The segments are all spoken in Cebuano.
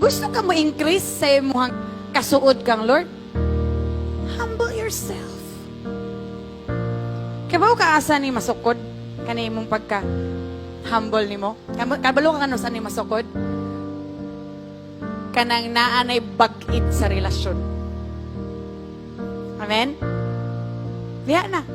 Gusto ka mo increase sa imong kasuod kang Lord? Humble yourself. Kabaw ka asa ni masukod? Kani imong pagka humble nimo? Kabalo ka kano sa ni masukod? Kanang naa nay bag-it sa relasyon. Amen? Diha na.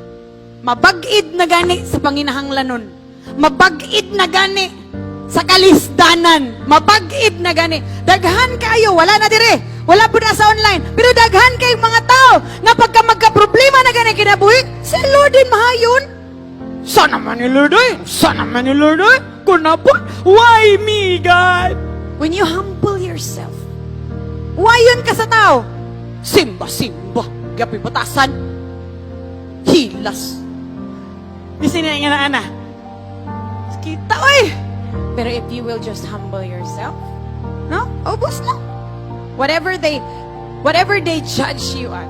Mabag-id na gani sa panginahanglanon. Mabag-id na gani sa kalisdanan. Mabag-id na gani. Daghan kayo, wala na dire. Wala po na sa online. Pero daghan kay mga tao nga pagka magka-problema na gani kinabuhi, si Lord din mahayon. Sana man ni Lord oy. Sana man ni Lord oy. Kunapon, why me, God? When you humble yourself, why yun ka sa tao? Simba, simba. Gabi batasan. Hilas. Bisin na nga na, ana. Kita, oy! Pero if you will just humble yourself, no? Ubos na. Whatever they judge you at,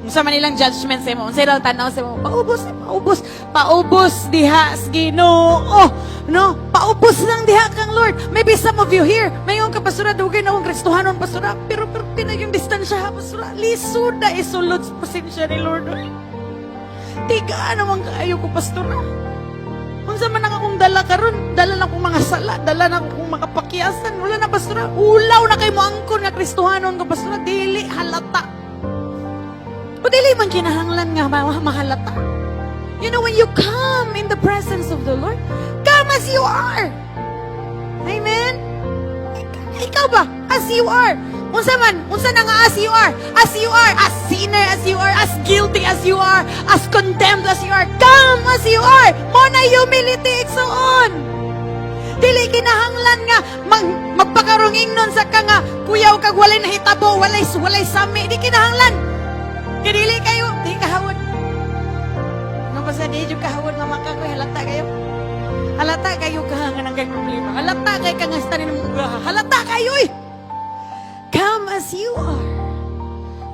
unsa man ilang judgment sa imo, unsa ilang tanaw sa imo, paubos, paubos, paubos diha sa Ginoo. No? Paubos lang diha kang Lord. Maybe some of you here, mayon ka, "Pastora, dugay na akong Kristohanon, pastora, pero tinag yung distansya ha, pastora. Lisod na isulod sa presensya ni Lord. Oy. Tiga naman kaayo ko, pastora. Unsa man ang akong dala karon, dala na akong mga sala, dala na akong mga kapakyasan. Wala na, pastora. Ulaw na kay mo angkon nga Kristohanon ko, pastora, dili halata." O dili man kinahanglan nga mahalata. When you come in the presence of the Lord, come as you are. Amen? Ikaw ba? As you are. Unsa man? Unsa na nga as you are? As you are, as sinner as you are, as guilty as you are, as condemned as you are. Come as you are. Mo na humility, igsoon. Dili kinahanglan nga magpakarong ingnon sa ka nga kuyaw kag walay nahitabo, walay sami. Di kinahanglan. Kay dili kayo, di kahawod. No pa sa di jud kahawod nga maka ko halata kayo. Halata kayo ka nga nang kay problema. Halata kay ka nga sa tanin mong ugaha. Halata kayo eh. Come as you are.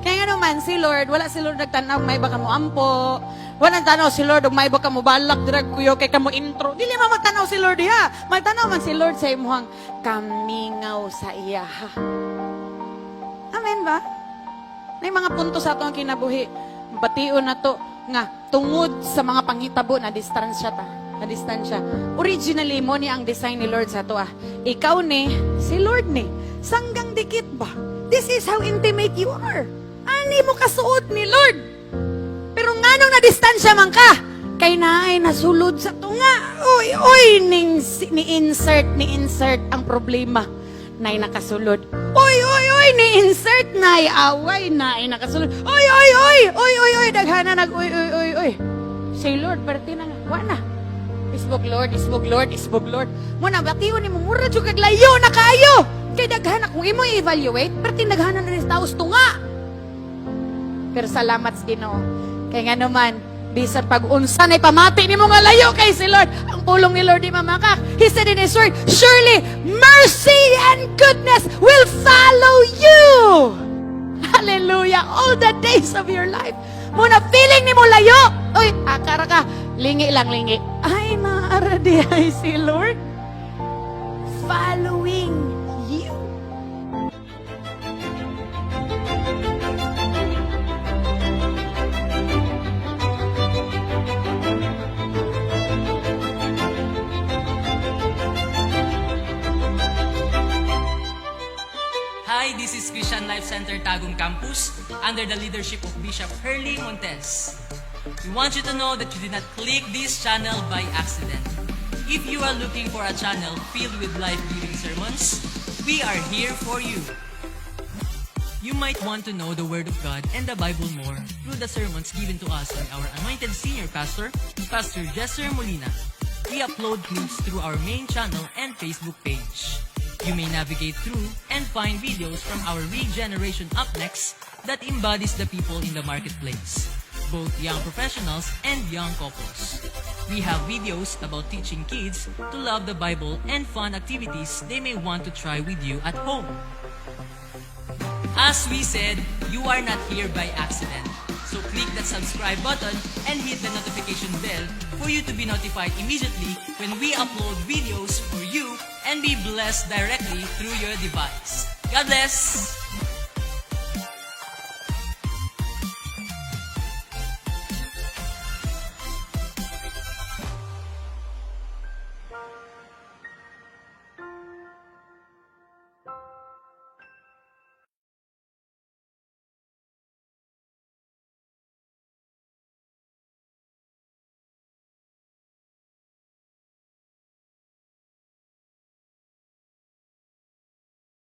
Kaya nga naman, si Lord, wala si Lord nagtanaw, may baka mo ampo. Wala nagtanaw si Lord, ug may baka mo balak, dirag kuyo, kay ka mo intro. Dili man magtanaw si Lord diha. Magtanaw man si Lord sa imuhang kamingaw sa iya. Amen ba? May mga punto sa atong kinabuhi. Bation na to nga tungod sa mga panghitabo na distansya ta. Na distansya. Originally mo ni ang design ni Lord sa ato ah. Ikaw ni, si Lord ni. Sanggang dikit ba? This is how intimate you are. Ani mo kasuod ni Lord. Pero nganong na distansya man ka? Kay naay nasulod sa tunga. Uy, uy, ning, ni insert ang problema nay nakasulod. Uy, uy, uy, ni insert nay away na ay nakasulod. Uy, uy, uy, uy, uy, uy, daghana nag uy, uy, uy, uy. Say Lord, perti na nga, wa na. Isbog Lord, isbog Lord, isbog Lord. Mo na bation nimo mura jud kag layo na kaayo. Kay daghana kung imo i-evaluate, perti daghana na rin taos tunga. Pero salamat sa Ginoo. Kay nga naman, bisan pag unsa na pamati nimo nga layo kay si Lord, ang pulong ni Lord di mamakak. He said in His word, "Surely mercy and goodness will follow you." Hallelujah. All the days of your life. Muna feeling nimo layo. Uy, akara ka. Lingi lang, lingi. Ay, naara di ay si Lord. Following you. Hi, this is Christian Life Center Tagum Campus under the leadership of Bishop Hurley Montes. We want you to know that you did not click this channel by accident. If you are looking for a channel filled with life-giving sermons, we are here for you. You might want to know the Word of God and the Bible more through the sermons given to us by our anointed senior pastor, Pastor Jesser Molina. We upload clips through our main channel and Facebook page. You may navigate through and find videos from our Regeneration Up Next that embodies the people in the marketplace, both young professionals and young couples. We have videos about teaching kids to love the Bible and fun activities they may want to try with you at home. As we said, you are not here by accident. So click that subscribe button and hit the notification bell for you to be notified immediately when we upload videos for you and be blessed directly through your device. God bless!